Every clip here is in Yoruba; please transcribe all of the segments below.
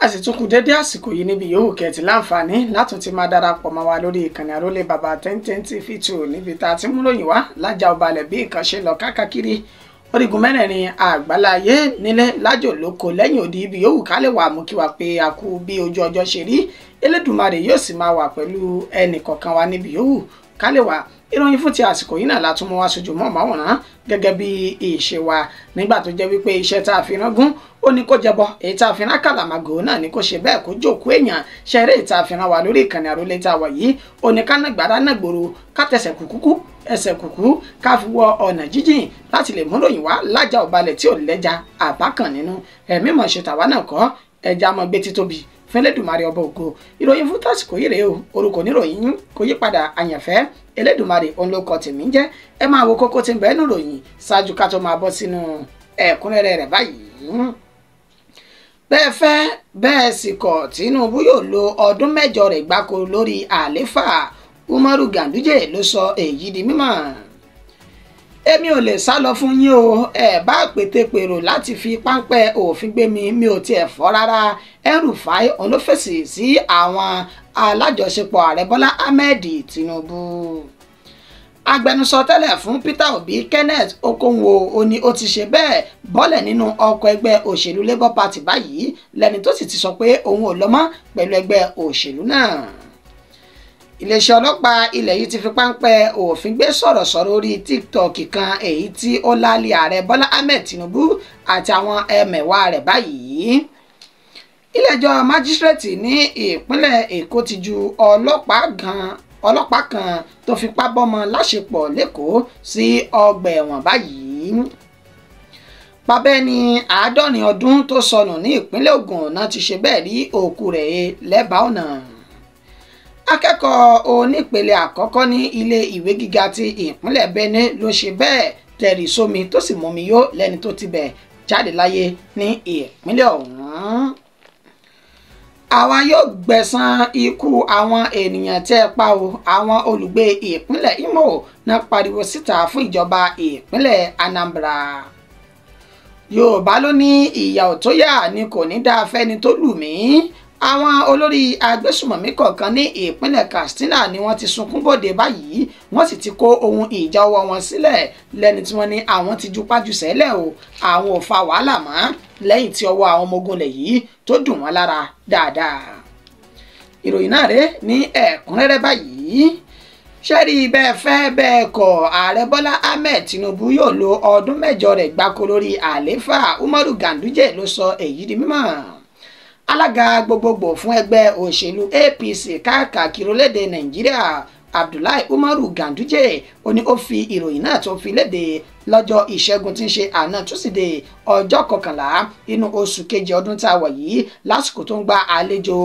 A sì tún kú dédé àsìkò yìí níbi yòówù kẹtì láǹfààní látún ti máa darapọ̀ mọ́ wa lórí ìkànnì Àrólé Bàbá 1010 TV níbi tá a ti mú ròyìn wá lájà ọbalẹ̀ bí nǹkan ṣe lọ káàkiri orígun mẹ́rẹ̀ẹ̀rin àgbáláyé nílé lájò lóko lẹ́yìn odi ibi yòówù ká lè wà mú kí wa pé a kú bí ojú ọjọ́ ṣe rí. Elédùmarè yóò sì máa wà pẹ̀lú ẹnì kọ̀ọ̀kan wa níbi yòówù ká lè wà. Ìròyìn fún ti àsìkò yìí náà la tún mú wá sójú mọ́ màwòrán gẹ́gẹ́ bí ìṣe wa nígbà tó jẹ́ wípé iṣẹ́ tá a fi rán gún ó ní kó jẹbọ, èyí tá a fi rán kàlàmàgò náà ní kó ṣe bẹ́ẹ̀ kó jókòó èèyàn. Ṣeré ìta fi rán wa lórí ìkànnì Àrólé tá a wà yìí ó ní ká nàgbàrá nàgbòrò ká tẹsẹ̀ kúkú ẹsẹ̀ kúkú ká fi wọ ọ̀nà jíjìn láti lè mú ròyìn wá lájà ọ̀balẹ̀ tí ò lẹ́ja àbákan nínú. Ẹ̀mí mọ̀ ṣe tàwa náà kọ́ ẹja mọ́ gbé títóbi fún Elédùmarè ọba ògo. Ìròyìn fún tásìkò yìí rèé o, orúkọ oníròyìn kò yí padà, àyànfẹ́ Elédùmarè òun ló kọ tèmi ń jẹ́. Ẹ máa wo kókó tí ń bẹ nínú ìròyìn ṣáájú ká tó máa bọ́ sínú ẹ̀kúnrẹ́rẹ́ rẹ̀ báyìí. Bẹ́ẹ̀ fẹ́ bẹ́ẹ̀ sì kọ̀, Tinubu yóò lo ọdún mẹ́jọ rẹ̀ gbáko lórí àléfà. Umaru Ganduje ló sọ èyí di mímọ̀. Èmi ò lè sá lọ fún yín o, ẹ bá pétépèrò láti fi páńpẹ́ òfin gbé mi, mi ò tiẹ̀ fọ́ rárá. El-Rufai òun ló fèsì sí àwọn alájọṣepọ̀ ààrẹ Bọ́lá Ahmed Tinubu. Agbẹnusọ tẹ́lẹ̀ fún Peter Obi, Kenneth Okonkwo, ó ní ó ti ṣe bẹ́ẹ̀ bọ́lẹ̀ nínú ọkọ̀ ẹgbẹ́ òṣèlú Labour Party báyìí, lẹ́ni tó sì ti sọ pé òun ò lọ mọ́ pẹ̀lú ẹgbẹ́ òṣèlú náà. Iléeṣẹ́ ọlọ́pàá ilẹ̀ yìí ti fi páńpẹ́ òfin gbé sọ̀rọ̀sọ̀rọ̀ orí TikTok kan èyí tí ó lálẹ́ ààrẹ Bọ́lá Ahmed Tinubu àti àwọn ẹmẹ̀wà rẹ̀ báyìí. Ilé-ẹjọ́ májísírèètì ní ìpínlẹ̀ Èkó ti ju ọlọ́pàá kan tó fipá bọ́mọ láṣepọ̀ lẹ́kọ̀ọ́ sí ọgbà ẹ̀wọ̀n báyìí. Bàbá ẹni 70 ọdún tó sọnù ní ìpínlẹ̀ Ògùn náà ti ṣe bẹ́ẹ̀ rí òkú rẹ̀ lẹ́bàá ọ̀nà. Akẹ́kọ̀ọ́ onípele àkọ́kọ́ ní ilé ìwé gíga ti ìpínlẹ̀ Benue ló ṣe bẹ́ẹ̀ tẹ̀rì sómi tó sì mumi yó lẹ́ni tó ti bẹ̀ jáde láyé ní ìpínlẹ̀ ọ̀hún. Àwa yóò gbẹ̀san ikú àwọn ènìyàn tẹ́ ẹ pa o, àwọn olùgbé ìpínlẹ̀ Imo náà pariwo síta fún ìjọba ìpínlẹ̀ Anambra. Yorùbá ló ní ìyà ò tó yà ni kò ní dáa fẹ́ni tó lù mí. Àwọn olórí agbésùmọ̀mí kọ̀ọ̀kan ní ìpínlẹ̀ Katsina ni wọ́n ti sunkún bòde báyìí, wọ́n sì ti kó ohun ìjà ọwọ́ wọn sílẹ̀ lẹ́ni tí wọ́n ní àwọn ti jupájú sẹ́lẹ̀ o, àwọn ò fa wàhálà mọ́ lẹ́yìn tí ọwọ́ àwọn ọmọ ogun lẹ̀ yìí tó dùn wọ́n lára dáadáa. Ìròyìn náà rèé ní ẹ̀kúnrẹ́rẹ́ báyìí. Ṣẹ́rí bẹ́ẹ̀ fẹ́ bẹ́ẹ̀ kọ̀, ààrẹ Bọ́lá Ahmed Tinubu yóò lo ọdún mẹ́jọ rẹ̀ gbáko lórí àlééfà. Umaru Ganduje ló sọ èyí di mímọ̀. Alága gbogbogbò fún ẹgbẹ́ òṣèlú APC káàkiri orílẹ̀-èdè Nàìjíríà, Abdullahi Umaru Ganduje, ó ní ó fi ìròyìn náà tó fi léde lọ́jọ́ ìṣẹ́gun tí ń ṣe àná túsídẹ̀ẹ́ ọjọ́ kọkànlá inú oṣù kejì ọdún tá a wà yìí lásìkò tó ń gba àlejò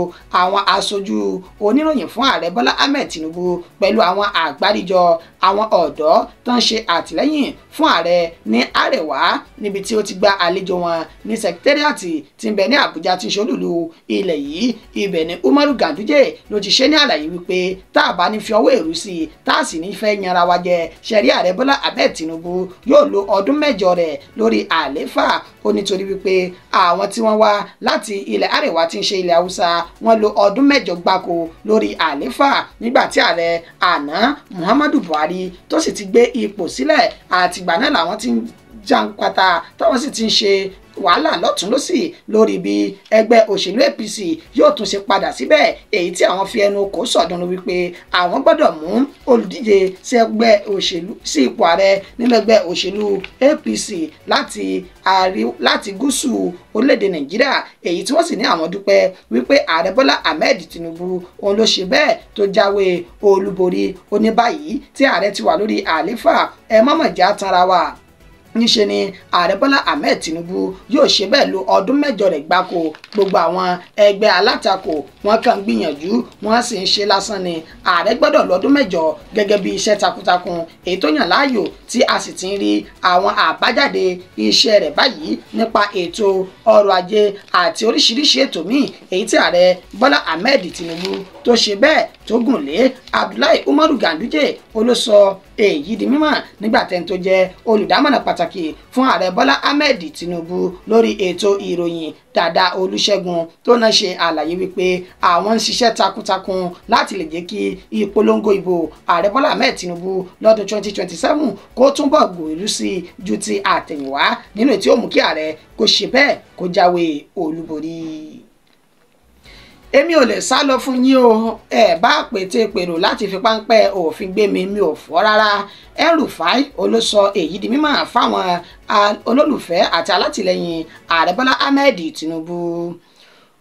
àwọn aṣojú oníròyìn fún ààrẹ Bọ́lá Ahmed Tinubu pẹ̀lú àwọn àgbáríjọ àwọn ọ̀dọ́ tó ń ṣe àtìlẹ́yìn fún ààrẹ ní Àrẹwà níbi tí ó ti gba àlejò wọn ní sẹkítẹ́rìàtì tí ń bẹ ní Àbújá tí ń ṣolúlu ilẹ̀ yìí. Ibẹ̀ ni Umaru Ganduje ló ti ṣe ní àlàyé wípé tá a bá ní fi ọwọ́ èrú sí i tá a sì ní fẹ́ yanra wa jẹ, ṣẹ̀rí ààrẹ Bọ́lá Ahmed Tinubu yóò lo ọdún mẹ́jọ rẹ̀ lórí àlééfà. Ó nítorí wípé àwọn tí wọ́n wá láti ilẹ̀ Àríwá tí ń ṣe ilẹ̀ Haúsá wọ́n lo ọdún mẹ́jọ gbáko lórí àlééfà nígbà tí ààrẹ àná Muhammadu Buhari tó sì ti gbé ipò sílẹ̀, àtìgbà náà làwọn ti ń jàǹpátá táwọn sì ti ń ṣe wàhálà lọ́tún lọ́sì lórí bí ẹgbẹ́ òṣèlú APC yóò tún ṣe padà síbẹ̀, èyí tí àwọn fi ẹnu kò sọ̀dùnú wípé àwọn gbọ́dọ̀ mú olùdíje sí ẹgbẹ́ òṣèlú sí ipò ààrẹ nínú ẹgbẹ́ òṣèlú APC láti gúúsù orílẹ̀-èdè Nàìjíríà, èyí tí wọ́n sì ní àwọn dúpẹ́ wípé ààrẹ Bọ́lá Ahmed Tinubu òun ló ṣe bẹ́ẹ̀ tó jáwé olúborí. Ó ní báyìí tí ààrẹ ti wà lórí àlééfà, ẹ mọ̀mọ̀ já tanra wa, níṣe ni ààrẹ Bọ́lá Ahmed Tinubu yóò ṣe bẹ́ẹ̀ lo ọdún mẹ́jọ rẹ̀ gbáko. Gbogbo àwọn ẹgbẹ́ alátakò wọn kàn gbìyànjú wọn sì ń ṣe lásán ni. Ààrẹ gbọ́dọ̀ lọ́dún mẹ́jọ gẹ́gẹ́ bí iṣẹ́ takuntakun èyí tó yàn láàyò tí a sì ti ń rí àwọn àbájáde iṣẹ́ rẹ̀ báyìí nípa ètò ọrọ̀ ajé àti oríṣiríṣi ètò míì èyí tí ààrẹ Bọ́lá Ahmed Tinubu tó ṣe bẹ́ẹ̀ tó gùn lé. Abdullahi Umaru Ganduje olóṣọ èyí di mímọ̀ nígbà tẹ́ni tó jẹ́ olùdámọ̀ràn pàtàkì fún ààrẹ Bọ́lá Ahmed Tinubu lórí ètò ìròyìn Dàda Olúṣẹ́gun tó náà ṣe àlàyé wípé àwọn ń ṣiṣẹ́ takuntakun láti lè jẹ́ kí ìpolongo ìbò ààrẹ Bọ́lá Ahmed Tinubu lọ́dún 2027 kó túnbọ̀ gbòòrú sí ju ti àtẹ̀yìnwá nínú ètí ó mú kí ààrẹ kó ṣe bẹ́ẹ̀ kó jáwé olúborí. Èmi ò lè sá lọ fún yín o, ẹ bá pété pèrò láti fi páńpẹ́ òfin gbé mi, mi ò fọ́ rárá. El-Rufai olóṣọ èyí di mímọ̀ fáwọn olólùfẹ́ àti alátìlẹyìn ààrẹ Bọ́lá Ahmed Tinubu.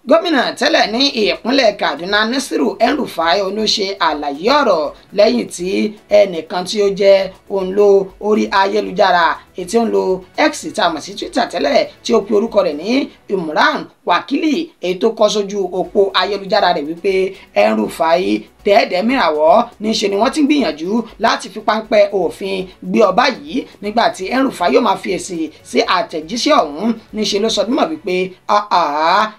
Gómìnà tẹ́lẹ̀ ní ìpínlẹ̀ Kaduna Nasiru El-Rufai ló ṣe àlàyé ọ̀rọ̀ lẹ́yìn tí ẹnìkan tí ó jẹ́ òǹlo orí ayélujára ètí ń lo X tá a mọ̀ sí Twitter tẹ́lẹ̀ tí ó pe orúkọ rẹ̀ ní Imran Wakili èyí tó kọ sójú òpó ayélujára rẹ̀ wípé El-Rufai dẹ́ẹ̀dẹ́ mìràwọ́ níṣe ni wọ́n ti ń gbìyànjú láti fi páńpẹ́ òfin gbé ọba yìí. Nígbà tí El-Rufai yóò máa fi èsì sí àtẹ̀jíṣẹ́ ọ̀hún níṣe ló sọ mímọ̀ wípé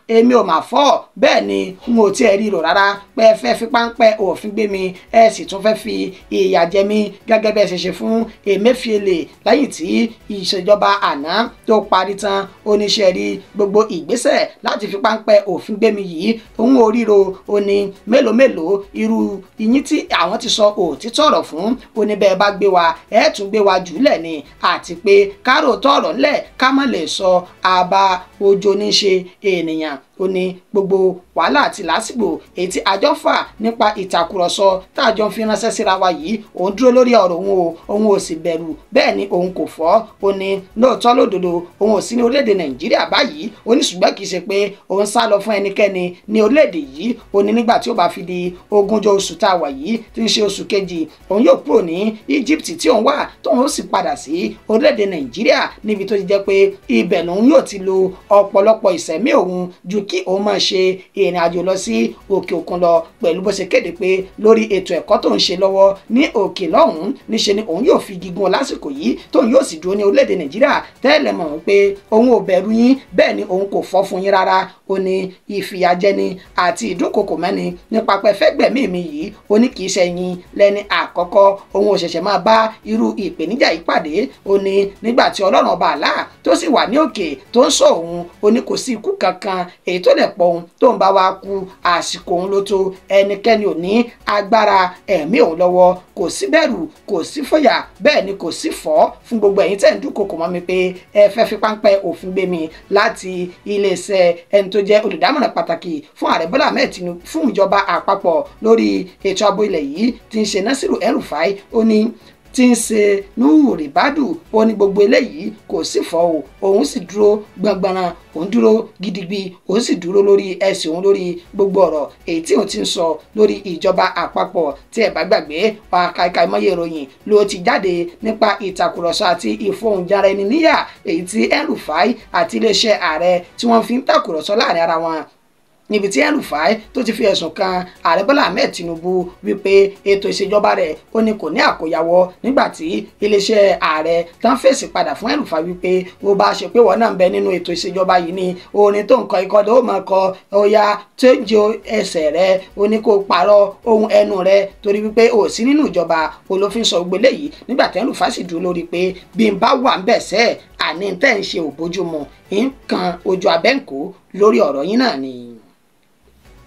èmi ò mà fọ́, bẹ́ẹ̀ ni n ò tiẹ̀ ríro rárá pé ẹ fẹ́ fi páńpẹ́ òfin gbé mi, ẹ sì tún fẹ́ fi ìyà jẹ mí gẹ́gẹ́ bẹ́ẹ̀ ṣe ṣe fún Emefiele lẹ́yìn tí ìṣèjọba àná tó parí tán. Oníṣẹ́ rí gbogbo ìgbésẹ̀ láti fi páńpẹ́ òfin gbé mi yìí òun ò ríro. Ó ní mélòó mélòó irú ìyín tí àwọn ti sọ òtítọ́ ọ̀rọ̀ fún, ó ní bẹ́ẹ̀ bá gbé wa ẹ̀ tún gbé wa jùlẹ̀ ni, àti pé kárò tọ̀rọ̀ ńlẹ̀ ká má lè sọ àbá ojo ní ṣe ènìyàn. Ó ní gbogbo wàhálà àti lásìgbò èyí tí àjọ ń fà nípa ìtàkùrọ̀sọ tá àjọ ń fi ránṣẹ́ síra wa yìí, òun dúró lórí ọ̀rọ̀ òun o, òun ò sì bẹ̀rù, bẹ́ẹ̀ ni òun kò fọ́. Ó ní lóòótọ́ lódodo òun ò sí ní orílẹ̀-èdè Nàìjíríà báyìí, ó ní ṣùgbọ́n kì í ṣe pé òun sá lọ fún ẹnikẹ́ni ní orílẹ̀-èdè yìí. Ó ní nígbà tí ó bá fi di ogúnjọ́ oṣù tá a wà yìí tí ń ṣe oṣù kejì, òun yóò kúrò ní Egypt tí òun wà tóun ó sì padà sí orílẹ̀-èdè Nàìjíríà níbi tó ti jẹ́ pé ibẹ̀ lòun yóò ti lo ọ̀pọ̀lọpọ̀ ìṣẹ̀mí òun ju kí òun máa ṣe ìrìn àjò lọ sí òkè òkun lọ, pẹ̀lú bó ṣe kéde pé lórí ètò ẹ̀kọ́ tó ń ṣe lọ́wọ́ ní òkè lọ́hùn-ún níṣe ni òun yóò fi gígùn lásìkò yìí tóun yóò sì dúró ní orílẹ̀-èdè Nàìjíríà. Tẹ́lẹ̀ mọ̀ pé òun ò bẹ̀rù yín, bẹ́ẹ̀ ni òun kò fọ́ fún yín rárá. Ó ní ìfìyàjẹni àti ìdúnkokò mẹ́ni nípa pé fẹ́ gbẹ̀mí mi yìí, ó ní kì í ṣe yín lẹ́ni àkọ́kọ́, òun ò ṣẹ̀ṣẹ̀ máa bá irú ìpèníjà yìí pàdé. Ó ní nígbà tí Ọlọ́run ọba àlá tó sì wà ní òkè tó ń sọ òun, ó ní kò sí ikú kankan èyí tó lè pọ̀ òun tó ń bá wa kú, àsìkò òun ló tó, ẹnikẹ́ni ò ní agbára ẹ̀mí òun lọ́wọ́, kò sí bẹ̀rù, kò sí fòyà, bẹ́ẹ̀ ni kò sí fọ́ fún gbogbo ẹ̀yin tẹ́ ń dúnkokò mọ́ mi pé ẹ fẹ́ fi páńpẹ́ òfin gbé mi láti iléeṣẹ́ ẹni tó jẹ́ olùdámọ̀ràn pàtàkì fún ààrẹ Bọ́lá Ahmed Tinubu fún ìjọba àpapọ̀ lórí ètò ààbò ilẹ̀ yìí tí ń ṣe Nasiru El-Rufai. Ó ní tí ń ṣe Nuhu Ribadu, ó ní gbogbo eléyìí kò sí fọ́ o, òun sì dúró gbọngbọnran, òun dúró gidigbi, òun sì dúró lórí ẹsẹ̀ òun lórí gbogbo ọ̀rọ̀ èyí tí òun ti ń sọ lórí ìjọba àpapọ̀. Tí ẹ bá gbàgbé, ọ̀kàìkà ìmọ̀ye ìròyìn ló ti jáde nípa ìtàkùrọ̀sọ àti ìfohùnjára ẹni níyà èyí tí El-Rufai àti iléeṣẹ́ ààrẹ tí wọ́n fi ń tàkùrọ̀sọ láàrin ara wọn, níbi tí El-Rufai tó ti fi ẹ̀sùn kan ààrẹ Bọ́lá Ahmed Tinubu wípé ètò ìṣèjọba rẹ̀ ó ní kò ní àkóyawọ́, nígbà tí iléeṣẹ́ ààrẹ tán fèsì padà fún El-Rufai wípé ó bá ṣe pé wọ́n náà ń bẹ nínú ètò ìṣèjọba yìí ni orin tó ń kọ ikọ́ ló máa kọ, ó yá tó ń jo ẹsẹ̀ rẹ̀, ó ní kó pààrọ̀ ohun ẹnu rẹ̀ torí wípé ó sí nínú ìjọba olófin sọ gbélé yìí. Nígbà tí El-Rufai sì dúró lórí pé bí n bá wà ń bẹ̀ sẹ́ẹ̀ àní tẹ́ ń ṣe òbójúmu nǹkan ojú abẹ́ǹkó lórí ọ̀rọ̀ yín náà ni.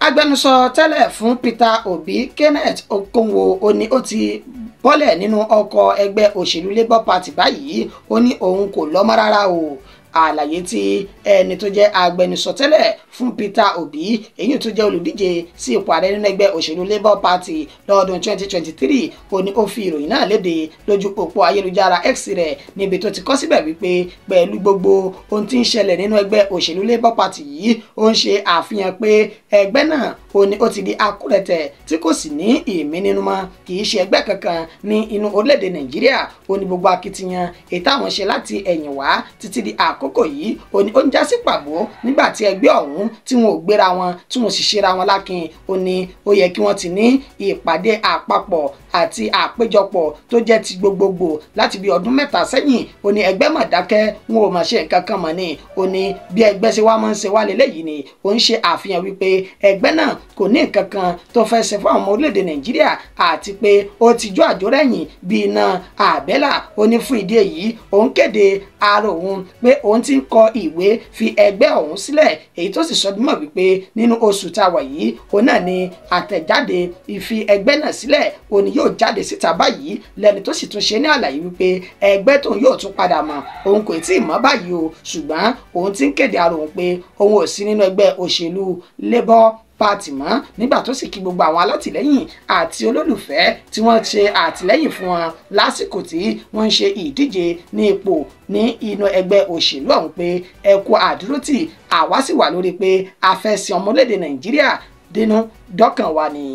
Agbẹnusọ tẹ́lẹ̀ fún Peter Obi Kenneth Okonkwo ó ní ó ti bọ́lẹ̀ nínú ọkọ̀ ẹgbẹ́ òṣèlú Labour Party báyìí, ó ní òun kò lọ́mọ́ rárá o. Àlàyé tí ẹni tó jẹ́ agbẹnusọ tẹ́lẹ̀ fún Peter Obi èyí tó jẹ́ olùdíje sí ipò ààrẹ nínú ẹgbẹ́ òṣèlú Labour Party lọ́dún 2023 ó ní ó fi ìròyìn náà léde lójú òpó ayélujára X rẹ̀ níbi tó ti kọ síbẹ̀ wípé pẹ̀lú gbogbo ohun tí ń ṣẹlẹ̀ nínú ẹgbẹ́ òṣèlú Labour Party yìí, ó ń ṣe àfihàn pé ẹgbẹ́ náà ó ní ó ti di akúrẹ̀tẹ̀ tí kò sì ní ìmí nínú mọ́, kì í ṣe ẹgbẹ́ kankan ní inú orílẹ̀-èdè Nàìjíríà. Ó ní gbogbo akitiyan èyí táwọn ṣe láti ẹ̀yìn wá títí di àkókò yìí ó ní ó ń já sí pàbó nígbà tí ẹgbẹ́ ọ̀hún tí wọn ò gbéra wọn tí wọn sì ṣera wọn lákin. Ó ní ó yẹ kí wọ́n ti ní ìpàdé àpapọ̀ àti àpéjọpọ̀ tó jẹ́ ti gbogbogbò láti bí ọdún 3 sẹ́yìn. Ó ní ẹgbẹ́ mà dákẹ́, wọn ò mà ṣe nǹkan kan mọ́ ni. Ó ní bí ẹgbẹ́ ṣe wá máa ń ṣe wá lélẹ́yìí ni ó ń ṣe àfihàn wípé ẹgbẹ́ náà kò ní nǹkan kan tó fẹ́ ṣe fún àwọn ọmọ orílẹ̀-èdè Nàìjíríà àti pé ó ti jó àjórẹ̀yìn bí iná àbẹ́là. Ó ní fún ìdí èyí òun kéde ara òun pé òun ti ń kọ ìwé fi ẹgbẹ́ ọ̀hún sílẹ̀, èyí tó sì sọ mọ̀ wípé nínú oṣù tá a wà yìí òun náà ni àtẹ̀jáde ìfi ẹgbẹ́ náà sílẹ̀ òun ni yóò jáde síta báyìí, lẹ́ni tó sì tún ṣe ní àlàyé wípé ẹgbẹ́ tóun yóò tún padà mọ̀ òun kò tí ì mọ̀ báyìí o, ṣùgbọ́n òun ti ń kéde ara òun pé òun ò sí nínú ẹgbẹ́ òṣèlú Labour Party mọ́. Nígbà tó sì kí gbogbo àwọn alátìlẹ́yìn àti olólùfẹ́ tí wọ́n ṣe àtìlẹ́yìn fún wọn lásìkò tí wọ́n ń ṣe ìdíje ní ipò ní inú ẹgbẹ́ òṣèlú ọ̀hún pé ẹ kú àdúrótì, àwa sì wà lórí pé a fẹ́ sin ọmọlédè Nàìjíríà dínú dọ́kàn wa ni.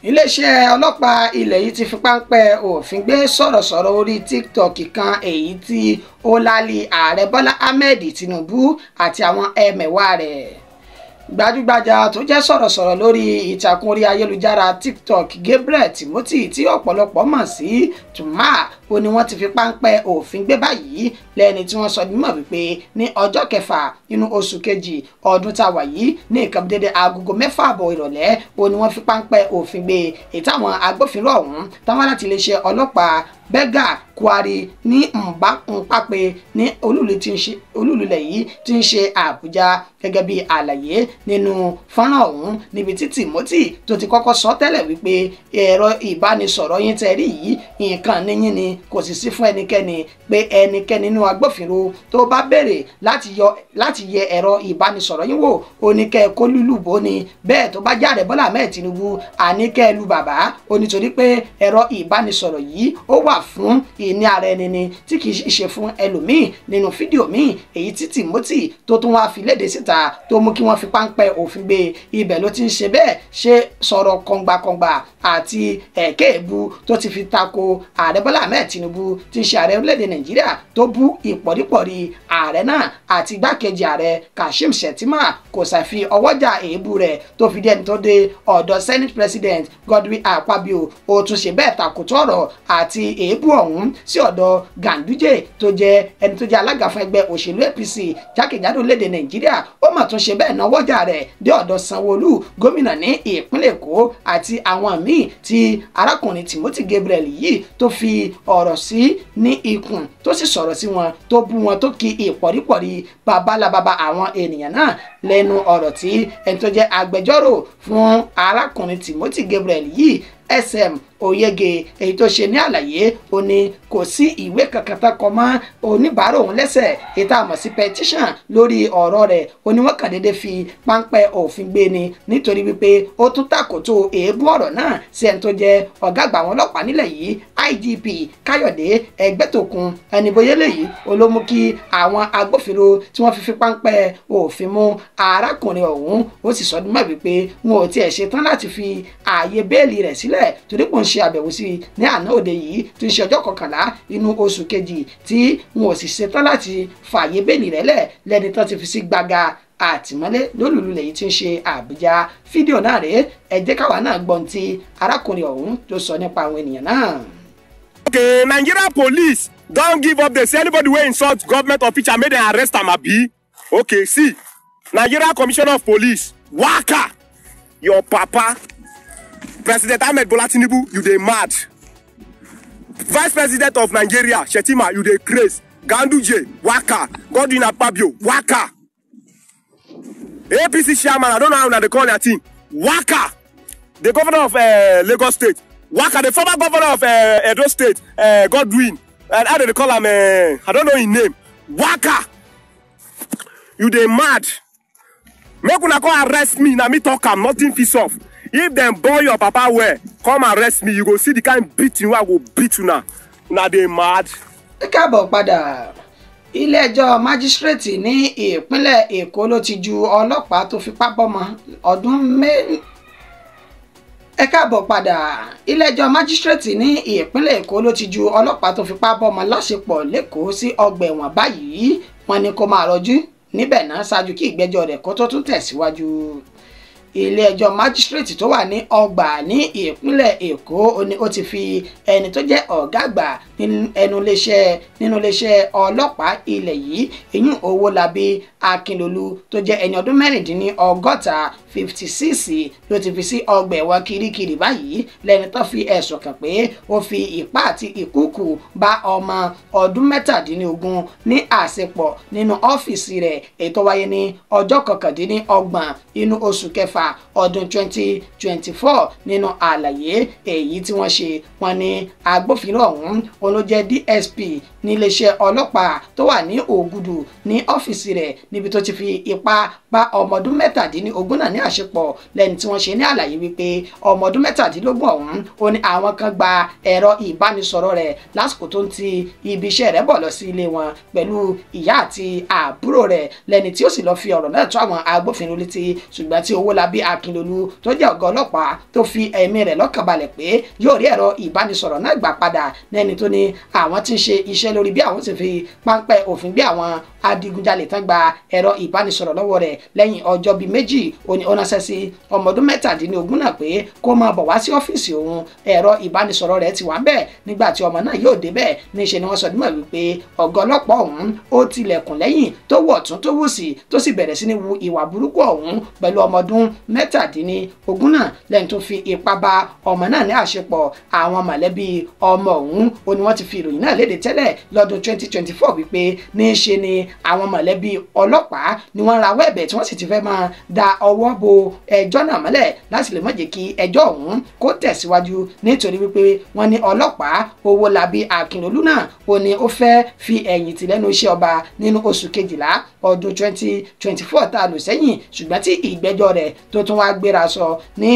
Iléeṣẹ́ ọlọ́pàá ilẹ̀ yìí ti fi páńpẹ́ òfin gbé sọ̀rọ̀sọ̀rọ̀ orí TikTok kan èyí tí ó lálé ààrẹ Bọ́lá Ahmed Tinubu àti àwọn ẹmẹ̀wà rẹ̀. Gbajúgbajà tó jẹ́ sọ̀rọ̀sọ̀rọ̀ lórí ìtàkùn orí ayélujára TikTok Gabriel Timothy tí ọ̀pọ̀lọpọ̀ mọ̀ sí Tuma ó ní wọ́n ti fi páńpẹ́ òfin gbé báyìí lẹ́ni tí wọ́n sọ mímọ̀ wípé ní ọjọ́ kẹfà nínú oṣù kejì ọdún tá a wà yìí ní nǹkan dédé agogo 6:30 ìrọ̀lẹ́ ó ní wọ́n fi páńpẹ́ òfin gbé ètò àwọn agbófinró ọ̀hún táwọn láti iléeṣẹ́ ọlọ́pàá Bẹ́gà Kwari ní Mpápé ní olúlulẹ̀ yìí tí ń ṣe Àbújá. Gẹ́gẹ́ bí àlàyé nínú fọ́nrán ọ̀hún níbi tí Timothy tó ti kọ́kọ́ sọ tẹ́lẹ̀ wípé ẹ̀rọ ìbánisọ̀rọ̀ yín tẹ́ rí yìí nǹkan níyìn ni kò sì sí fún ẹnikẹ́ni, pé ẹnikẹ́ni nínú agbófinró tó bá béèrè láti yẹ ẹ̀rọ ìbánisọ̀rọ̀ yín wò ó ní kẹ́ ẹ kó lùlù bó ni, bẹ́ẹ̀ tó bá jáde Bọ́lá Ahmed Tinubu àní kẹ́ ẹ lu bàbá ó nítorí pé ẹ̀rọ ìbánisọ̀rọ̀ yìí ó wà fún ìní ara ẹni ni tí kì í ṣe fún ẹlòmíì. Nínú fídíò míì èyí tí Timothy tó tún wá fi léde síta tó mú kí wọ́n fi páńpẹ́ òfin gbé, ibẹ̀ ló ti ń ṣe bẹ́ẹ̀ ṣe sọ̀rọ̀ kọ̀ǹgbàkọ̀ǹgbà àti ẹ̀kẹ́ èébú tó ti fi tako ààrẹ Bọ́lá Ahmed Tinubu tí ń ṣe ààrẹ orílẹ̀-èdè Nàìjíríà tó bú ìpọ̀rípọ̀rí ààrẹ náà àti igbákejì ààrẹ Kashim Shettima kò ṣàfi ọwọ́jà èébú rẹ̀ tó fi dé ẹni tó dé ọ̀dọ̀ Senate President Godwin Akpabio. Ó tún ṣe bẹ́ẹ̀ takòtò ọ̀rọ̀ àti èébú ọ̀hún sí ọ̀dọ̀ Ganduje tó jẹ́ ẹni tó jẹ́ alága fún ẹgbẹ́ òṣèlú APC jákèjádò orílẹ̀-èdè Nàìjíríà. Ó mà tún ṣe bẹ́ẹ̀ náwọ́jà rẹ̀ dé ọ̀dọ̀ Sanwó-Olú gómìnà ní ìpínlẹ̀ Èkó àti àwọn míì tí arákùnrin Timothy Gabriel yìí tó fi ọ̀rọ̀ sí ní ikùn tó sì sọ̀rọ̀ sí wọn tó bú wọn tó kí ìpọ̀rípọ̀rí babalábaba àwọn ènìyàn náà lẹ́nu ọ̀rọ̀ tí ẹni tó jẹ́ agbẹjọ́rò fún arákùnrin Timothy Gabriel yìí SM Oyege èyí tó ṣe ní àlàyé ó ní kò sí ìwé kankan tó kọ mọ́ oníbàárà òun lẹ́sẹ̀ èyí tá a mọ̀ sí petition lórí ọ̀rọ̀ rẹ̀. Ó ní wọ́n kàn déédé fi páńpẹ́ òfin gbé ni nítorí wípé ó tún tàkòtò èébú ọ̀rọ̀ náà sí ẹni tó jẹ́ ọ̀gá àgbà àwọn ọlọ́pàá nílẹ̀ yìí IGP Káyọ̀dé Ẹgbẹ́tókun. Ẹni bóyá lèyí ó ló mú kí àwọn agbófinró tí wọ́n fi páńpẹ́ òfin mú arákùnrin ọ̀hún. Ó sì sọ dímọ̀ wípé wọn ò tiẹ̀ ṣetán láti fi ààyè bẹ́ẹ̀lì rẹ̀ sílẹ̀ torí kò ń ṣe àbẹ̀wò sí i ní àná òde yìí tí ń ṣe ọjọ́ kọkànlá inú oṣù kejì tí wọn ò sì ṣetán láti fààyè bẹ́ẹ̀lì rẹ̀ lẹ̀ lẹ́ni tán ti fi sí gbàgà àtìmọ́lé lólùlulẹ̀ yìí tí ń ṣe Àbújá. Fídíò náà rèé, ẹ jẹ́ káwa náà gbọ́n tí arákùnrin ọ̀hún tó sọ nípa àwọn ènìyàn náà. Okay, Nigeria police don give up. They say anybody wey insult government official make dem arrest am abi. Okay, see, Nigeria Commissioner of Police waka your papa President Ahmed Bola Tinubu, you dey mad. Vice President of Nigeria Shettima, you dey craze. Ganduje waka, Godwin Akpabio waka, APC chairman, I don't know how una dey call their team, waka, the governor of Lagos State waka, the former governor of Edo State, Godwin, and how they call am, I don't know his name, waka, you dey mad. Make una come arrest me, na me talk am, nothing fit solve. If dem born your papa well, come arrest me, you go see the kind beating wey I go beat una. Una dey mad. Ẹ káàbọ̀ padà. Ilé-ẹjọ́ májísírèètì ní ìpínlẹ̀ Èkó ló ti ju ọlọ́pàá tó fipá bọ́mọ ọdún mẹ́rin. Ẹ káàbọ̀ padà. Ilé-ẹjọ́ májísírèètì ní ìpínlẹ̀ Èkó ló ti ju ọlọ́pàá tó fipá bọ́mọ láṣepọ̀ lẹ́kọ̀ọ́ sí ọgbà ẹ̀wọ̀n báyìí. Wọ́n ní kó máa rọjú níbẹ̀ náà ṣáájú kí ìgbẹ́jọ́ rẹ̀ kó tó tún tẹ̀síwájú. Ilé-ẹjọ́ májísírèètì tó wà ní Ọgbà ní ìpínlẹ̀ Èkó ni ó ti fi ẹni tó jẹ́ ọ̀gá àgbà nínú iléeṣẹ́ ọlọ́pàá ilẹ̀ yìí, ìyún Owólabí Akínlolú tó jẹ́ ẹni ọdún 66 56 ló ti fi sí ọgbà ẹ̀wọ̀n Kirikiri báyìí, lẹ́ni tó fi ẹ̀sùn kàn pé ó fi ipá àti ìkúùkù bá ọmọ ọdún 17 ní àṣepọ̀ nínú ọ́fíìsì rẹ̀, èyí tó wáyé ní ọjọ́ 29 inú oṣù kẹfà ọdún 2024. Nínú àlàyé èyí tí wọ́n ṣe, wọ́n ní agbófinró ọ̀hún òun ló jẹ́ DSP níléeṣẹ́ ọlọ́pàá tó wà ní Ògùdù ní ọ́fíìsì rẹ̀ níbi tó ti fi ipá bá ọmọ ọdún 17 náà ní àṣepọ̀, lẹ́ni tí wọ́n ṣe ní àlàyé wípé ọmọ ọdún 17 ọ̀hún ó ní àwọn kan gba ẹ̀rọ ìbánisọ̀rọ̀ rẹ̀ lásìkò tó ń ti ibi iṣẹ́ rẹ̀ bọ̀ lọ sí ilé wọn pẹ̀lú ìyá àti àbúrò rẹ̀, lẹ́ni tí ó sì lọ fi ọ̀rọ̀ náà tó àwọn agbófinró létí. Ṣùgbọ́n tí Owólabí Akínlolú tó jẹ́ ọ̀gá ọlọ́pàá tó fi ẹ̀mí rẹ̀ lọ́kàn balẹ̀ pé yóò rí ẹ̀rọ ìbánisọ̀rọ̀ náà gbà padà, lẹ́ni tó ní àwọn tí ń ṣe iṣẹ́ lórí bí àwọn ti fi páńpẹ́ òfin gbé àwọn adigunjalè tán gba ẹ̀rọ ìbánisọ̀rọ̀ lọ́wọ́ rẹ̀ lẹ́yìn ọjọ́ bíi 2. Ó ní ó ránṣẹ́ sí ọmọ ọdún 17 náà pé kó máa bọ̀ wá sí ọ́fíìsì òun, ẹ̀rọ ìbánisọ̀rọ̀ rẹ̀ ti wà ń bẹ̀. Nígbà tí ọmọ náà yóò débẹ̀, níṣe ni wọ́n sọ dímọ̀ wípé ọ̀gá ọlọ́pàá ọ̀hún ó tilẹ̀kùn lẹ́yìn tó wọ̀ tún tó wù sí, tó sì bẹ̀rẹ̀ sí ní wu ìwà burúkú ọ̀hún pẹ̀lú ọmọ ọdún 17 náà lẹ́yìn tó fi ipá bá ọmọ náà ní àṣepọ̀. Àwọn mọ̀lẹ́bí ọmọ ọ̀hún ó ní wọ́n ti fi ìròyìn náà léde tẹ́lẹ̀ lọ́dún 2024 wípé níṣe ni àwọn mọ̀lẹ́bí ọlọ́pàá ni wọ́n rawọ́ ẹ̀bẹ̀ tí wọ́n sì ti fẹ́ máa da ọwọ́ bo ẹjọ́ náà mọ́lẹ̀ láti lè má jẹ́ kí ẹjọ́ ọ̀hún kó tẹ̀síwájú, nítorí wípé wọ́n ní ọlọ́pàá Owólabí Akínlolú náà ó ní ó fẹ́ fi ẹ̀yìn tì lẹ́nu iṣẹ́ ọba nínú oṣù kejìlá ọdún 2024 tá a lò sẹ́yìn, ṣùgbọ́n tí ìgbẹ́jọ́ rẹ̀ tó tún wá gbéra sọ ní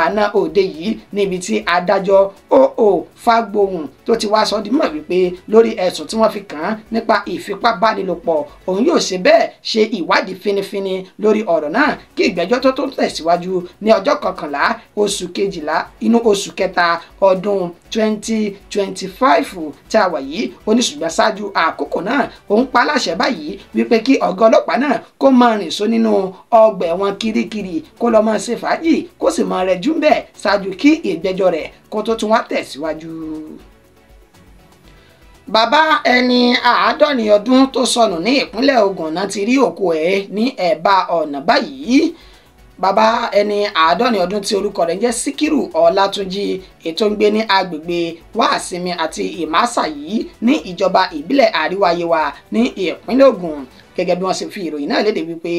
àná òde yìí níbi tí adájọ́ O.O. Fágbohùn tó ti wá sọ di mímọ̀ wípé lórí ẹ̀sùn tí wọ́n fi kàn án nípa ìfipábánilòpọ̀, òun yóò ṣe bẹ́ẹ̀ ṣe ìwádìí finifini lórí ọ̀rọ̀ náà kí ìgbẹ́jọ́ tó tún tẹ̀síwájú ní ọjọ́ kọkànlá oṣù kejìlá inú oṣù kẹta ọdún 2025 tí a wà yìí. Ó ní ṣùgbọ́n ṣáájú àkókò náà òun pa láṣẹ báyìí wípé kí ọ̀gá ọlọ́pàá náà kó máa rìn só nínú ọgbà ẹ̀wọ̀n Kirikiri, kó lọ máa ṣe fàájì, kó sì máa rẹjú ń bẹ̀ ṣáájú kí ìgbẹ́jọ́ rẹ̀ kó tó tún wá tẹ̀síwájú. Bàbá ẹni 70 ọdún tó sọnù ní ìpínlẹ̀ Ògùn náà ti rí òkú ẹ̀ ní ẹ̀bá ọ̀nà báyìí. Bàbá ẹni 70 ọdún tí orúkọ rẹ̀ ń jẹ́ Síkírù Ọlátúnjí, ètò ń gbé ní agbègbè Wàsímì àti Ìmásàyí ní ìjọba ìbílẹ̀ Àríwá Yewa ní ìpínlẹ̀ Ògùn. Gẹ́gẹ́ bí wọ́n ṣe fi ìròyìn náà léde wípé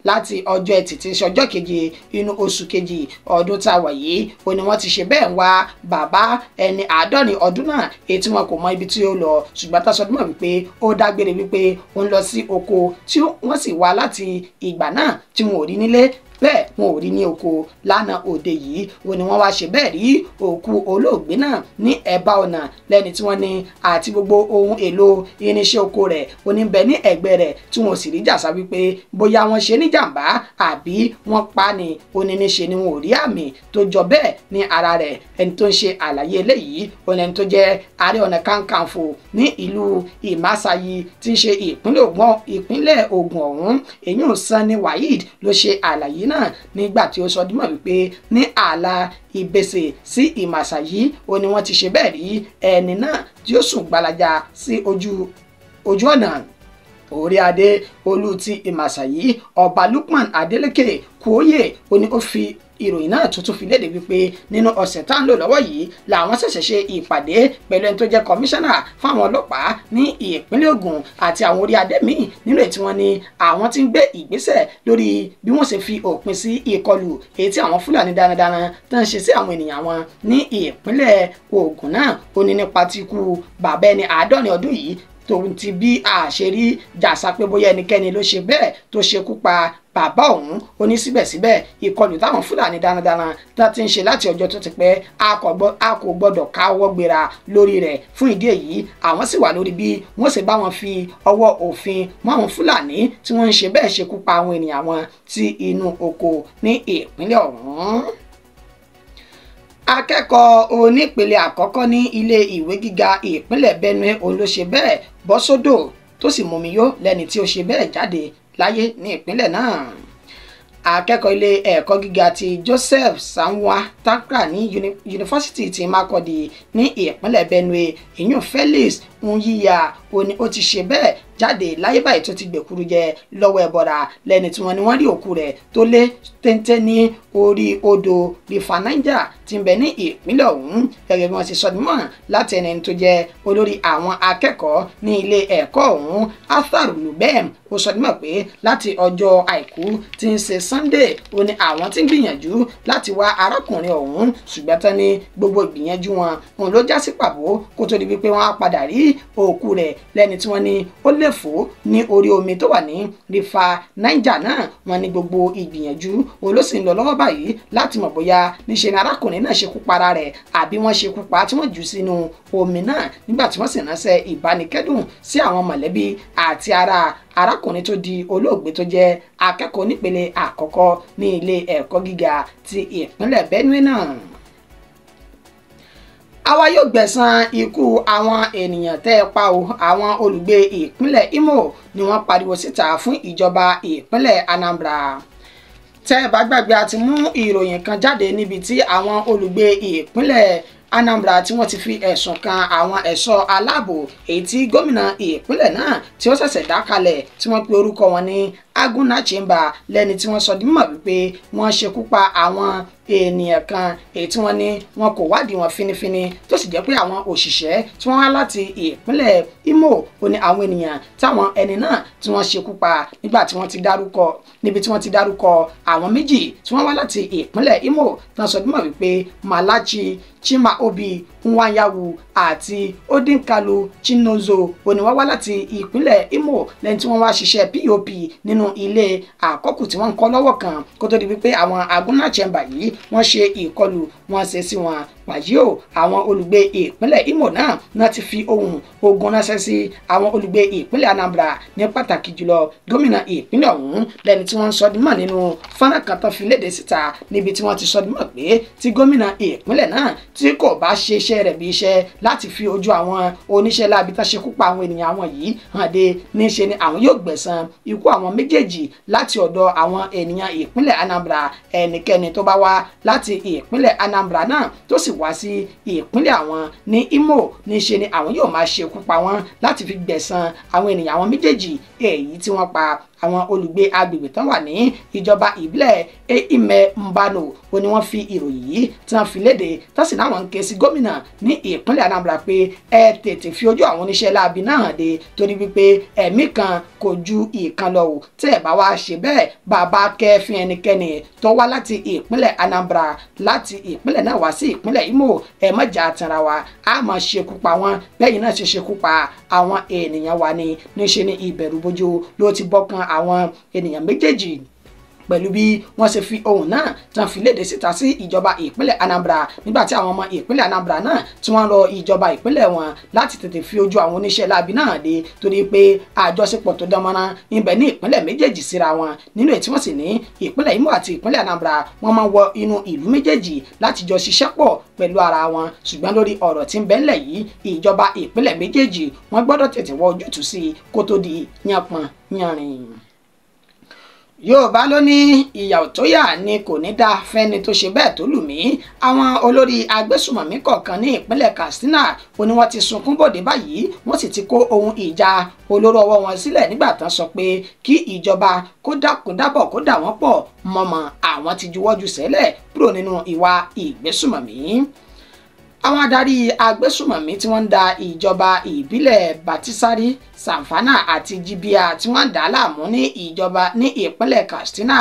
láti ọjọ́ Ẹtì tí ń ṣe ọjọ́ keje inú oṣù kejì ọdún tá a wà yìí, ó ní wọ́n ti ṣe bẹ́ẹ̀ ń wá bàbá ẹni 70 ọdún náà, èyí tí wọn kò mọ ibi tí ó lọ, ṣùgbọ́n tá a sọ dúnmọ̀ wípé ó dágbére wípé ó ń lọ sí oko, tí wọ́n sì wá láti ìgbà náà tí wọn ò rí nílé, bẹ́ẹ̀ wọn ò rí ní oko. Lánàá òde yìí ó ní wọ́n wá ṣe bẹ́ẹ̀ rí òkú olóògbé náà ní ẹ̀bá ọ̀nà, lẹ́ni tí wọ́n ní àti gbogbo ohun èlò irinṣẹ́ oko rẹ̀ ó ní bẹ ní ẹ̀gbẹ́ rẹ̀, tí wọn ò sì rí jàsá wípé bóyá wọ́n ṣe níjàmbá àbí wọ́n pa ni. Ó ní níṣe ni wọn ò rí àmì tó jọ bẹ́ẹ̀ ní ara rẹ̀. Ẹni tó ń ṣe àlàyé eléyìí ó ní ẹni tó jẹ́ Ààrẹ Ọ̀nà Kakanfò ní ìlú Ìmásáyí tí ń ṣe ìpínlẹ̀ Ògùn ọ̀hún, èyí Sanni Waheed ló ṣe àlàyé náà nígbà tí ó sọ dímọ̀ wípé ní ààlà Ìbẹ̀sẹ̀ sí Ìmàsàyí ó ní wọ́n ti ṣe bẹ́ẹ̀ rí ẹni náà tí ó sùn gbalaja sí ojú ọ̀nà. Orí adé olú ti Ìmàsàyí Ọba Lukman Adeleke Kúóyè ó ní ó fi ìròyìn náà tuntun fi léde wípé nínú ọ̀sẹ̀ tá à ń lò lọ́wọ́ yìí làwọn ṣẹ̀ṣẹ̀ ṣe ìpàdé pẹ̀lú ẹni tó jẹ́ kọmíṣánná fáwọn ọlọ́pàá ní ìpínlẹ̀ Ògùn àti àwọn orí adé míì nínú ètí wọn ni àwọn tí ń gbé ìgbésẹ̀ lórí bí wọ́n ṣe fi òpin sí ìkọlù èyí tí àwọn Fúlàní darandaran tó ń ṣe sí àwọn ènìyàn wọn ní ìpínlẹ̀ Ògùn náà. Ó ní nípa ti ikú bàbá ẹni 70 ọdún yìí tòun ti bí àṣírí jàsá pé bóyá ẹnikẹ́ni ló ṣe bẹ́ẹ̀ tó ṣekú pa bàbá òun. Ó ní síbẹ̀síbẹ̀ ìkọlù táwọn Fúlàní darandaran tá ti ń ṣe láti ọjọ́ tó ti pẹ́ a kò gbọ́dọ̀ káwọ́ gbéra lórí rẹ̀. Fún ìdí èyí àwọn sì wà lórí bí wọ́n ṣe bá wọn fi ọwọ́ òfin mọ́ àwọn Fúlàní tí wọ́n ń ṣe bẹ́ẹ̀ ṣekú pa àwọn ènìyàn wọn sí inú oko ní ìpínlẹ̀ ọ̀hún. Akẹ́kọ̀ọ́ onípele àkọ́kọ́ ní ilé ìwé gíga ìpínlẹ̀ Benue òun ló ṣe bẹ́ẹ̀ bọ́ sódò tó sì mumi yó lẹ́ni tí ó ṣe bẹ́ẹ̀ jáde láyé ní ìpínlẹ̀ náà. Akẹ́kọ̀ọ́ ilé ẹ̀kọ́ gíga ti Joseph Sanwa Takra ní yunifásitì ti Makurdi ní ìpínlẹ̀ Benue, ìyún Felix Nyiya, ó ní ó ti ṣe bẹ́ẹ̀ jáde láyé báyìí tó ti gbèkúrú jẹ lọ́wọ́ ẹbọra lẹ́ni tí wọ́n ní wọ́n rí òkú rẹ̀ tó lé téńté ní orí odò River Niger tí ń bẹ ní ìpínlẹ̀ ọ̀hún. Gẹ́gẹ́ bí wọ́n ti sọ mímọ̀ láti ẹni tó jẹ́ olórí àwọn akẹ́kọ̀ọ́ ní ilé ẹ̀kọ́ ọ̀hún, Arthur Lubem, ó sọ mímọ̀ pé láti ọjọ́ àìkú tí ń ṣe Sunday ó ní àwọn tí ń gbìyànjú láti wá arákùnrin ọ̀hún, ṣùgbọ́n tán ní gbogbo ìgbìyànjú wọn òun ló já sí pàbó kó tó di wípé wọ́n á padà rí òkú rẹ̀ lẹ́ni tí wọ́n ní ó lè fò ní orí omi tó wà ní River Niger náà. Wọ́n ní gbogbo ìgbìyànjú òun ló sì ń lọ lọ́wọ́ báyìí láti mọ̀ bóyá níṣe ni arákùnrin náà ṣekú para rẹ̀ àbí wọ́n ṣekú pa tí wọ́n jù sínú omi náà, nígbà tí wọ́n sì ránṣẹ́ ìbánikẹ́dùn sí àwọn mọ̀lẹ́bí àti ará arákùnrin tó di olóògbé tó jẹ́ akẹ́kọ̀ọ́ nípele àkọ́kọ́ ní ilé ẹ̀kọ́ gíga ti ìpínlẹ̀ Benue náà. Àwa yóò gbẹ̀san ikú àwọn ènìyàn tẹ́ ẹ pa o, àwọn olùgbé ìpínlẹ̀ Imo ni wọ́n pariwo síta fún ìjọba ìpínlẹ̀ Anambra. Tẹ́ ẹ bá gbàgbé, a ti mú ìròyìn kan jáde níbi tí àwọn olùgbé ìpínlẹ̀ Anambra tí wọ́n ti fi ẹ̀sùn kan àwọn ẹ̀ṣọ́ aláàbò èyí tí gómìnà ìpínlẹ̀ náà tí ó ṣẹ̀ṣẹ̀ dá kalẹ̀ tí wọ́n pe orúkọ wọn ní Aguna Chamber, lẹ́ni tí wọ́n sọ di mímọ̀ wípé wọ́n ṣekú pa àwọn ènìyàn kan èyí tí wọ́n ní wọn kò wádìí wọn finifini, tó sì jẹ́ pé àwọn òṣìṣẹ́ tí wọ́n wá láti ìpínlẹ̀ Imo ó ní àwọn ènìyàn táwọn ẹni náà tí wọ́n ṣekú pa nígbà tí wọ́n ti dárúkọ níbi tí wọ́n ti dárúkọ àwọn méjì tí wọ́n wá láti ìpínlẹ̀ Imo tán sọ di mímọ̀ wípé Malachi Chimaobi Nwanyawu àti Odinkalu Chinozo ó ní wọ́n wá láti ìpínlẹ̀ Imo lẹ́ni tí wọ́n wá ṣiṣẹ́ POP nínú ilé àkọ́kù tí wọ́n ń kọ́ lọ́wọ́ kan kó tó di wípé àwọn Aguna Chamber yìí wọ́n ṣe ìkọlù wọ́n ṣe sí wọn. Wàyí o, àwọn olùgbé ìpínlẹ̀ Imo náà ti fi ohùn ogun ránṣẹ́ sí àwọn olùgbé ìpínlẹ̀ Anambra ní pàtàkì jùlọ gómìnà ìpínlẹ̀ ọ̀hún lẹ́ni tí wọ́n ń sọ dímọ̀ nínú fọ́nrán kan tó fi léde síta níbi tí wọ́n ti sọ dímọ̀ pé tí gómìnà ìpínlẹ̀ náà tí kò bá ṣe iṣẹ́ rẹ̀ bí iṣẹ́ láti fi ojú àwọn oníṣẹ́ láabi tán ṣekú pa àwọn ènìyàn àwọn yìí hàn dé, níṣe ni àwọn yóò gbẹ̀san ikú àwọn méjèèjì láti ọ̀dọ̀ àwọn ènìyàn ìpínlẹ̀ Anambra. Ẹnikẹ́ni tó bá wá láti ìpínlẹ̀ Anambra náà tó sì wá sí ìpínlẹ̀ àwọn ní Imo níṣe ni àwọn yóò máa ṣekú pa wọ́n láti fi gbẹ̀san àwọn ènìyàn àwọn méjèèjì èyí tí wọ́n pa. Àwọn olùgbé agbègbè tán wà ní ìjọba ìbílẹ̀ Ime Mbano ó ní wọ́n fi ìròyìn yìí tí wọ́n fi léde tán sì láwọn ń ké sí gómìnà ní ìpínlẹ̀ Anambra pé ẹ tètè fi ojú àwọn oníṣẹ́ láabi náà hàn dé, torí wípé ẹ̀mí kan kò ju ìkan lọ o, tẹ́ ẹ̀ bá wá ṣe bẹ́ẹ̀ bàbá kẹ́fín ẹnikẹ́ni tó wá láti ìpínlẹ̀ Anambra láti ìpínlẹ̀ náà wá sí ìpínlẹ̀ Imo, ẹ má jà tanra wa, a máa ṣekú pa wọ́n bẹ́yìn náà ṣe ṣekú pa àwọn ènìyàn wa ni. Níṣe ni ìbẹ̀rùbojo ló ti bọ́kan àwọn ènìyàn méjèèjì pẹ̀lú bí wọ́n ṣe fi ohùn náà tán fi léde síta sí ìjọba ìpínlẹ̀ Anambra nígbà tí àwọn ọmọ ìpínlẹ̀ Anambra náà tí wọ́n rọ ìjọba ìpínlẹ̀ wọn láti tètè fi ojú àwọn oníṣẹ́ láabi náà dé, torí pé àjọṣepọ̀ tó dánmọ́rán ń bẹ ní ìpínlẹ̀ méjèèjì síra wọn, nínú èyí tí wọ́n sì ní ìpínlẹ̀ Imo àti ìpínlẹ̀ Anambra wọ́n máa ń wọ inú ìlú méjèèjì láti jọ ṣiṣẹ́ pọ̀ pẹ̀lú ara wọn. Ṣùgbọ́n lórí ọ̀rọ̀ tí ń bẹ ńlẹ̀ yìí, ìjọba ìpínlẹ̀ méjèèjì wọ́n gbọ́dọ̀ tètè wọ ojútùú sí i kó tó di yánpọn yánrin. Yorùbá ló ní ìyà tó yà ni kò ní dá fẹ́ni tó ṣe bẹ́ẹ̀ tó lù mí. Àwọn olórí agbésùmọ̀mí kọ̀ọ̀kan ní ìpínlẹ̀ Katsina ó ní wọ́n ti sunkún bòde báyìí, wọ́n sì ti kó ohun ìjà olóró ọwọ́ wọn sílẹ̀ nígbà tán sọ pé kí ìjọba kó dákun dábọ̀ kó dà wọ́n pọ̀ mọ́mọ́ àwọn ti juwọ́jú sẹ́lẹ̀ kúrò nínú ìwà ìgbésùmọ̀mí. Àwọn adarí agbésùmọ̀mí tí wọ́n ń da ìjọba ìbílẹ̀ Batisari, Samfana àti Jibia tí wọ́n ń dà láàmú ní ìjọba ní ìpínlẹ̀ Katsina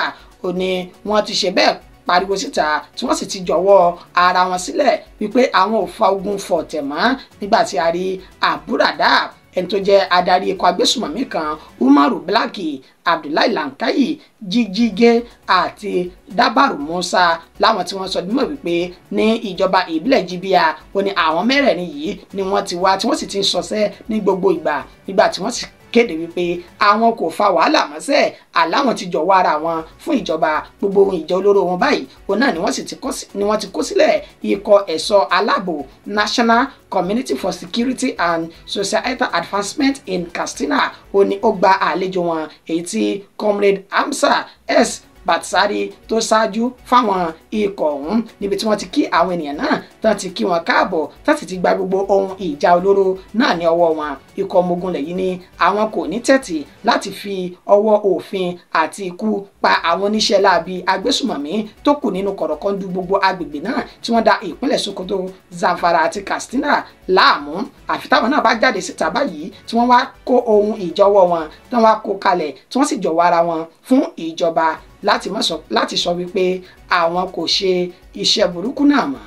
ó ní wọ́n ti ṣe bẹ́ẹ̀ pariwo síta tí wọ́n sì ti jọ̀wọ́ ara wọn sílẹ̀ wípé àwọn ò fa ogun fọ̀tẹ̀ mọ́ nígbà tí a rí Àbúràdá ẹni tó jẹ́ adarí ikọ̀ agbésùmọ̀mí kan Umaru Blaki, Abdullahi Lankayi, Jíjígé àti Dábàrú Musa láwọn tí wọ́n sọ dímọ̀ wípé ní ìjọba ìbílẹ̀ Jibia ó ní àwọn mẹ́rẹ̀ẹ̀rin yìí ni wọ́n ti wá tí wọ́n sì ti ń ṣọṣẹ́ ní gbogbo ìgbà nígbà tí wọ́n sì kéde wípé àwọn kò fa wàhálà mọ́sẹ̀ àláwọn ti jọ̀wọ́ ara wọn fún ìjọba, gbogbo ohun ìjà olóró wọn báyìí òun náà ni wọ́n ti kó sílẹ̀. Ikọ̀ ẹ̀ṣọ́ aláàbò National Community for Security and Societal Advancement in Katsina ó ní ó gba àlejò wọn èyí tí Comrade Hamsa S. Batsari tó ṣáájú fáwọn ikọ̀ ọ̀hún níbi tí wọ́n ti kí àwọn ènìyàn náà tán ti kí wọn káàbọ̀ tán sì ti gba gbogbo ohun ìjà olóró náà ní ọwọ́ wọn. Ikọ̀ ọmọ ogun lẹ̀ yìí ni àwọn kò ní tẹ̀tì láti fi ọwọ́ òfin àti ikú pa àwọn oníṣẹ́ láabi agbésùmọ̀mí tó kù nínú kọ̀rọ̀kọ́ndú gbogbo agbègbè náà tí wọ́n da ìpínlẹ̀ Sokoto, Zamfara àti Katsina láàmú. Àfi táwọn náà bá jáde síta báyìí tí wọ́n wá kó ohun ìjọwọ́ wọn tí wọ́n wá kó kalẹ̀ tí wọ́n sì jọ̀wọ́ ara wọn fún ìjọba láti sọ wípé àwọn kò ṣe iṣẹ́ burúkú náà mọ́.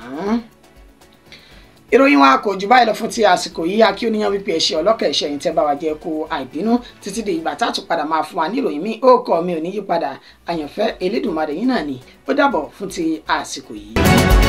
Ìròyìn wa kò jù báyìí lọ fún ti àsìkò yìí. Akí oníyan wípé ẹ̀ṣẹ̀ ọlọ́kẹ̀ ẹ̀ṣẹ̀ yìí tẹ́ bá wa jẹ́ kó àìbínú títí di ìgbà tá a tún padà máa fún wa ní ìròyìn míì. Ó kọ́ mi ò ní yípadà, àyànfẹ́ Elédùmarè yín náà ni. Ó dàbọ̀ fún ti àsìkò yìí.